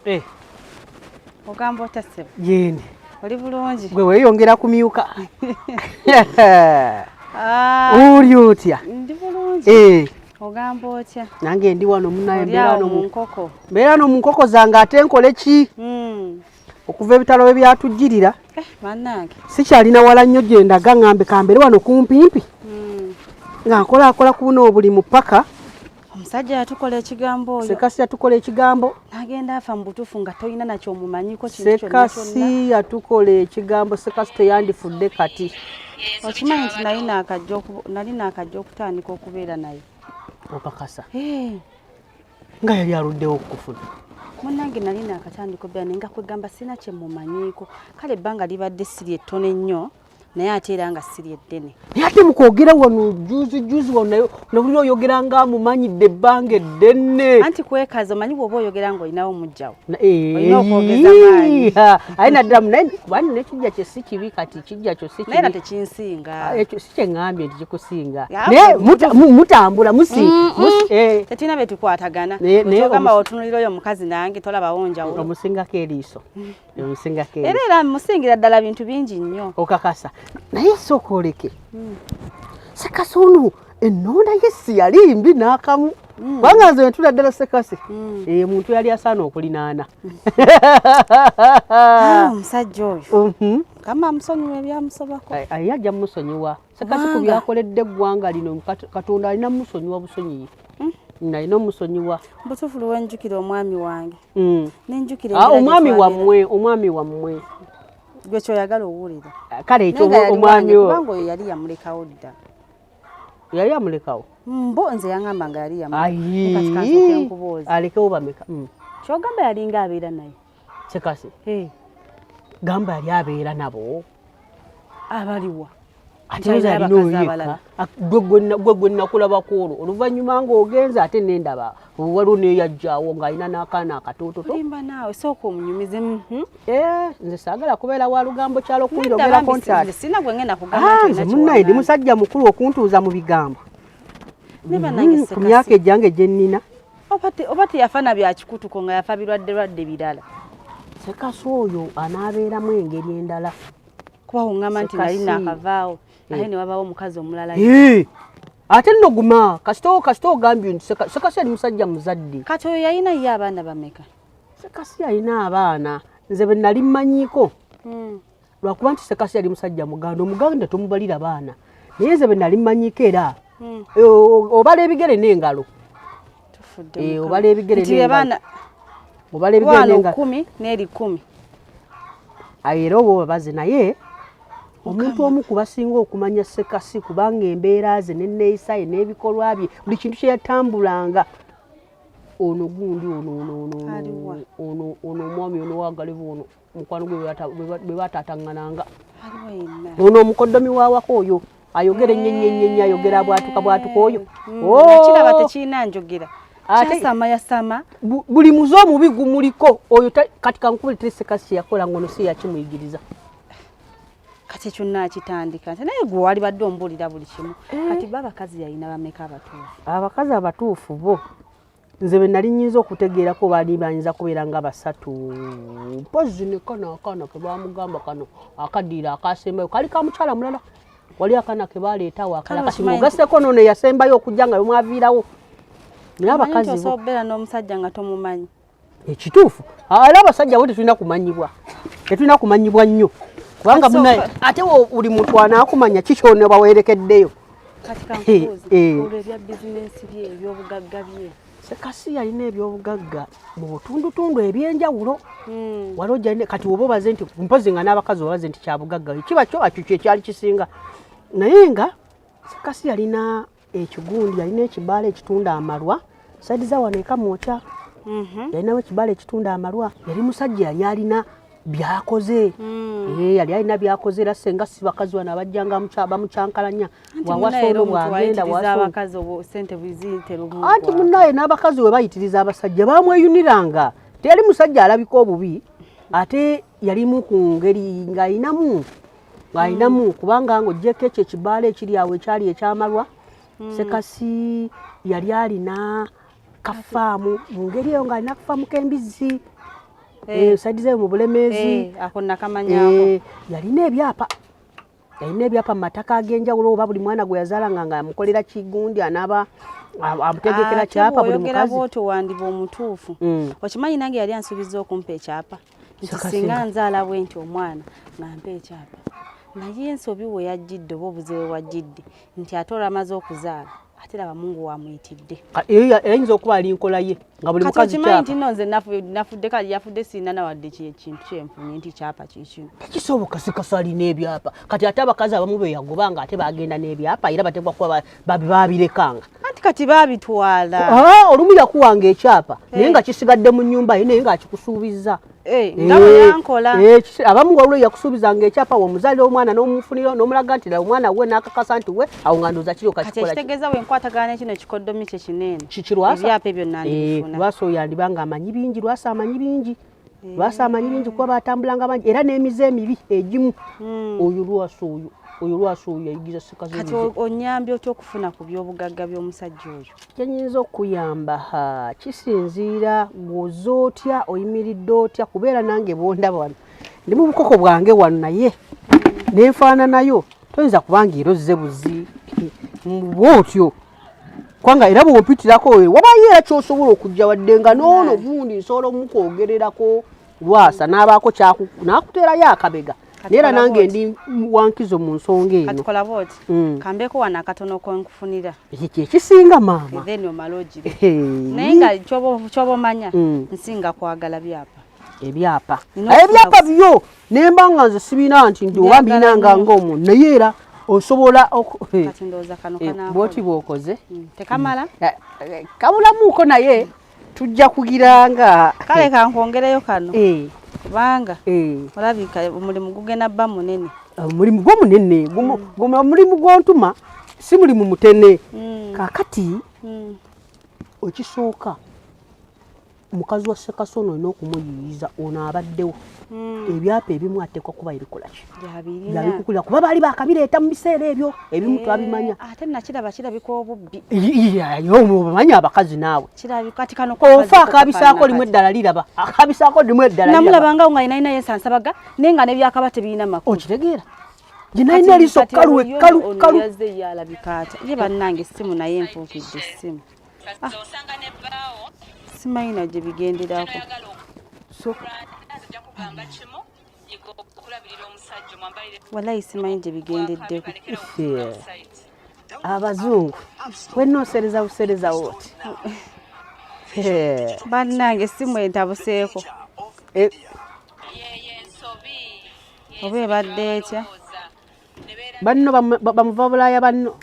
Eh. Ogamba otya ssebo? Yendi. Oli bulungi? Gwe weeyongera kumyuka. Ah. Oli otya? Ndi bulungi. Eh. Ogamba otya? Nange ndi wano munnaye mbeera no mu nkoko. Mbeera no mu nkoko zange ate nkole ki? Okuva ebitalo bwe byatujjirira. Eh, bannange. Sikyalina wala nnyo gye ndaga ŋŋambe kambeere wano kumpimpi. Nga nkolaakola ku buno obulimu paka. Omusajja yatukola ekigambo oyo. Ssekasi yatukola ekigambo. N'agenda afa mu butuufu nga tolina nakyomumanyiiko kintu kyonna kyonna. Ssekasi yatukola ekigambo, Ssekasi teyandifudde kati. Okimanyi nti nali naakajja okutandika okubeera naye. Okakasa? Eh. Nga yali aluddewo okukufuna. Munnange nali naakatandika okubeera naye nga kwegamba sirina kye mumanyiiko. Kale ebbanga libadde siri ettono ennyo. Naye ate era nga siri eddene. Naye ate mu kwogera wano juzi juzi wano naye nowulira oyogera nga amumanyidde ebbanga eddene. Anti kwekaza omanyi bw'oba oyogera ng'olinawo muggyawo. Olina okwogeza maanyi. Aye naddala naye kubanga n'ekijja kye si kibi kati kijja kyo si kibi. Naye era tekinsinga. Ekyo si kye ŋŋambye nti kikusinga. Naye mutambula musi. Tetulina bye tukwatagana. Okyogamba otunuulira oyo omukazi nange tolabawo njawulo. Omusingako eriiso. Omusingako eriiso. Era musingira ddala bintu bingi nnyo. Okakasa. Naye sooka oleke. Ssekasi ono ennonda ye si yali mbi n'akamu. Kubanga nze ntula ddala Ssekasi. Muntu yali asaana okulinaana. Omusajja oyo. Mukama amusonyiwe ebyamusobako. Ye ajja mumusonyiwa. Ssekasi ku byakoledde eggwanga lino Katonda alina mumusonyiwa busonyiyi. Nalina omusonyiwa. Butuufu lwenjukira omwami wange. Nenjukira omwami wammwe, omwami wammwe. Gwe kyoyagala owulira. Kale ekyo omwami wo. Kubanga oyo yali yamulekawo dda. Yali yamulekawo? Mbo nze yangamba nga yali yamulekawo. Alekewo bameka. Kyogamba yalinga abeera naye. Ssekasi. Gamba yali abeera nabo. Abaliwa. Ate yalina oyeka. Gwe gwe nakulabako olwo oluvannyuma ng'ogenze ate nendaba waliwo n'eyajjaawo ng'alina n'akaana akatoototo. Olimba naawe sooka omunyumize. Nze saagala kubeera wa lugambo kyalo okunjogerako nti ate. Sina gwe ngenda kugamba nti nze munnaye ndi musajja mukulu okuntuuza mu bigambo. Ku myaka egyange gye nnina. Oba teyafa na bya kikutuko nga yafa birwadde lwadde birala. Ssekasi oyo anaabeeramu engeri endala. Kuba oŋŋamba nti nali naakavaawo ate ne wabaawo omukazi omulala. Ate nno guma kasita ogambye nti Ssekasi yali musajja muzadde. Kati oyo yalina ye abaana bameka? Ssekasi yalina abaana nze bwe nali mmanyiiko. Lwakuba nti Ssekasi yali musajja muganda, omuganda tomubalira baana. Naye nze bwe nali mmanyiiko era obala ebigere n'engalo. Obala ebigere n'engalo. Obala ebigere n'engalo. 10 n'eri 10. Era obo babaze naye omuntu omu ku basinga okumanya Ssekasi kubanga embeera ze n'enneeyisa ye n'ebikolwa bye buli kintu kye yatambulanga ono gundi ono ono ono ono ono omwami ono wagalevu ono mukwano gwe bwe bataataŋŋananga ono omukoddomi wawaka oyo ayogera ennyo ennyo ennyo ennyo ayogera bwatuka bwatuka oyo. Nakiraba tekirina njogera. Kyasama yasama. Buli muze omubi gumuliko oyo kati kankubule teri Ssekasi kye yakola ng'ono si yakimuyigiriza. Kati ekyo naakitandika nti naye gwe walibadde ombuulira buli kimu. Kati bo abakazi yalina bameka abatuufu? Abakazi abatuufu bo nze be nali nnyinza okutegeerako baali bayinza kubeera nga basatu. Mpozzi ne kano akaana ke baamugamba kano akaddiira akasembayo kali ka mukyala mulala. Wali akaana ke baleetawo akalala kati ng'ogasseeko n'ono eyasembayo okujja nga bwemwaviirawo. Naye abakazi bo osobola okubeera n'omusajja nga tomumanyi. Ekituufu era abasajja bo tetulina kumanyibwa, tetulina kumanyibwa nnyo kubanga munaye ate buli muntu anaakumanya ki kyonna baweerekeddeyo. Kati kankubuuze, olwo ebya bizinensi bye ebyobugagga bye. Ssekasi yalina ebyobugagga mu butundutundu ebyenjawulo. Waliwo gy'alina kati oba obaze nti mpozzi nga n'abakazi obaze nti kyabugagga kiba kyo akyo kye kyali kisinga. Naye nga Ssekasi yalina ekigundi, yalina ekibaala ekitunda amalwa saidi za wano eka mwokya. Yalinawo ekibaala ekitunda amalwa. Yali musajja yali alina byakoze. Yali alina byakoze era ssenga si bakazi wano abajjanga bamukyankalanya. Bw'awasa ono bw'agenda anti munnaye n'abakazi we bayitiriza abasajja bamweyuniranga. Teyali musajja alabika obubi ate yalimu ku ngeri ng'ayinamu kubanga ng'oggyeko ekyo ekibaala ekiri awo ekyali ekyamalwa. Ssekasi yali alina kafaamu mu ngeri eyo ng'alina kafaamu k'embizzi. Side ze mu Bulemeezi. Ako nakamanyako. Yalina ebyapa, yalina ebyapa mu mataka ag'enjawulo, oba buli mwana gwe yazaalanga nga amukolera kigundi, anaaba amutegekera kyapa buli mukazi. Bwotyo wandiba omutuufu. Okimanyi nange yali ansuubiza okumpa ekyapa, nti singa nzaala bwe nti omwana nga mpa ekyapa, naye ensobi we yajjidde oba obuzibu we wajjidde nti ate olwamaze okuzaala ate laba Mungu wamuyitidde. Eyinza okuba ali nkola ye nga buli Kati mukazi okimanyi kyapa. nti nno nze nafudde, kali yafudde, sirina nawadde ekintu kyenfunye nti kyapa kikino. Tekisoboka, Sikasa alina ebyapa. Kati ate abakazi abamu be yagoba nga ate bagenda n'ebyapa, era batekwa kuba babirekanga. Anti kati baabitwala. Olumu yakuwanga ekyapa naye nga kisigadde mu nnyumba ye, naye ng'akikusuubizza. Nga bwe yankola. Abamu waliwo yakusuubizanga ekyapa, womuzaalira omwana n'omufunira n'omulaga nti omwana we, n'akakasa nti we awo nga ndowooza kiryoka Kati kikola ki. Ekitegeeza bwe nkwatagana nekino ekikoddomi kye kinene. Kiki, Lwasa? Ebyapa ebyo nandibifuna. Lwasa oyo yandiba nga amanyi bingi. Lwasa amanyi bingi, Lwasa amanyi bingi, kuba batambulanga bangi, era n'emize emibi egimu. Oyo Lwasa oyo, oyo Lwasa oyo yayigiza Sikazi Kati emize. onyambye otya okufuna ku byobugagga by'omusajja oyo? Kyenyinza okuyamba, kisinziira gwoza otya, oyimiridde otya, kubeera nange bwondaba wano ndi mu bukoko bwange wano, naye nenfaananayo toyinza kubanga era ozze buzi bwotyo, kubanga era bwompitirako wabayo era kyosobola okujja, wadde nga noono gundi nsobola omukwogererako Lwasa n'abaako n'akuteerayo akabega. Kati Naye era kola nange bw'oti. ndi wankizo mu nsonga eno. Kati kola bwoti. Kambeeko wano akatono konkufunira. Ekyo kyekisinga, maama. Then omale ogire. Hey. Naye nga kyoba omanya, nsinga kwagala byapa. Ebyapa. Nina okufuna Ebyapa byo nemba nga nze sibina nti ndi oba Njagala mbinanga nnyo. ng'omuntu, naye era osobola Kati ndowooza kano bw'oti kanaakola. bw'okoze. Tekamala. Kabulamuuko, naye tujja kugiranga. Kale kankwongereyo kano, kubanga olabika omulimu gugenda bba munene. Omulimu gwo munene, omulimu gwontuma si mulimu mutene. Kaakati ekisooka, mukazi wa Sekasono olina okumuyiyiza ono abaddewo. Ebyapa ebimu ateekwa kuba ebikolaki. Yabirina. Yabikukulira, kuba baali bakabireeta mu biseera ebyo, ebimu twabimanya. Ate nakiraba kirabika obubbi. Omanyi abakazi naawe. Kirabika ati kano Ofa akabisaako limu eddala liraba, akabisaako limu eddala liraba. Namulabanga nga alina yesansabaga, naye nga nebyakaba tebirina makulu. Okitegeera, gyenalina eriiso kkalu ekkalu kkalu. Yazze yalabika atya ye? Bannange, essimu naye nfuukidde essimu. Ah, simanyi na gye bigenderako. So Walayi simanyi gye bigendeddeko. Yeah. Abazungu wenoosereza busereza woti. Bannange, essimu entabuseeko. Oba ebadde etya? Banno bamuva Bulaaya banno.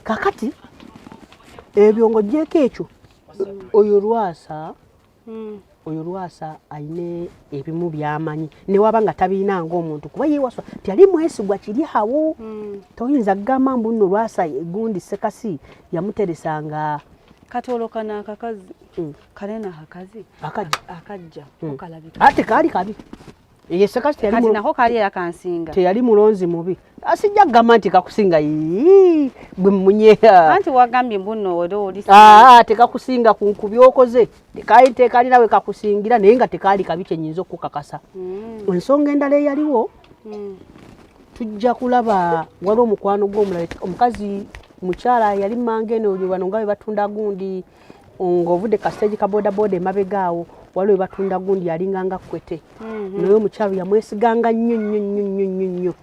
Kakati ebyo ng'ogyeko ekyo, oyo Lwasa, oyo Lwasa ayina ebimu byamanyi newaba nga tabiina ng'omuntu, kuba yewaswa teyali mwesigwa kiri awo. Toyinza kugamba mbu nno Lwasa gundi Sekasi yamuteresanga. Kati olwo kano akakazi, kanene akakazi. Akajja. Akajja okalabika. Ate kaali kabi, ye Sekasi teyali Kati nako kali era kansinga. Teyali mulonzi mubi. Asijja kugamba nti kakusinga. Yii, bwe munyeera. Anti wagambye mbu nno oli oli Aa, tekakusinga ku byokoze, tekaali tekalina we kakusingira, naye nga tekaali kabi kyenyinza okukakasa. Ensonga endala eyaliwo, tujja kulaba waliwo omukwano gw'omulala, omukazi mukyala yali manga eno wano nga bwe batunda gundi, ng'ovudde ka stage ka bodaboda emabega awo waliwo we batunda gundi, yalinganga kwete, naye omukyalo yamwesiganga nnyo nnyo nnyo nnyo nnyo nnyo.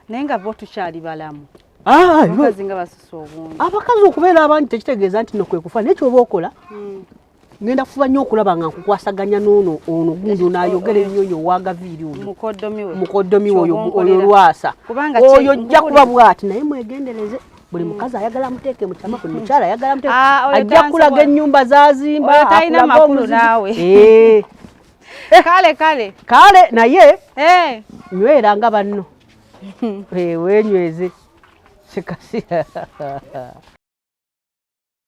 Naye nga bo tukyali balamu. Ah, Abakazi nga basusa obungi. Abakazi okubeera abangi tekitegeeza nti no kwe kufa, naye kyoba okola, ngenda kufuba nnyo okulaba nga nkukwasaganya n'ono ono gundi ono ayogera ennyo, oyo owagaviiri oyo. Mukoddomi we. Mukoddomi we oyo. Ky'oba Oyo onkolera. Lwasa. Kubanga Oyo ojja kuba bw'ati, naye mwegendereze, buli mukazi ayagala amuteeke mu kyama, buli mukyala ayagala amuteeke. Ah, oyo Ajja tansobola. kulaga ennyumba zazimba. Oyo talina Akulaga makulu omuziki. naawe. Kale kale. Kale naye nywera nga banno. Weenyweze, Sikasi.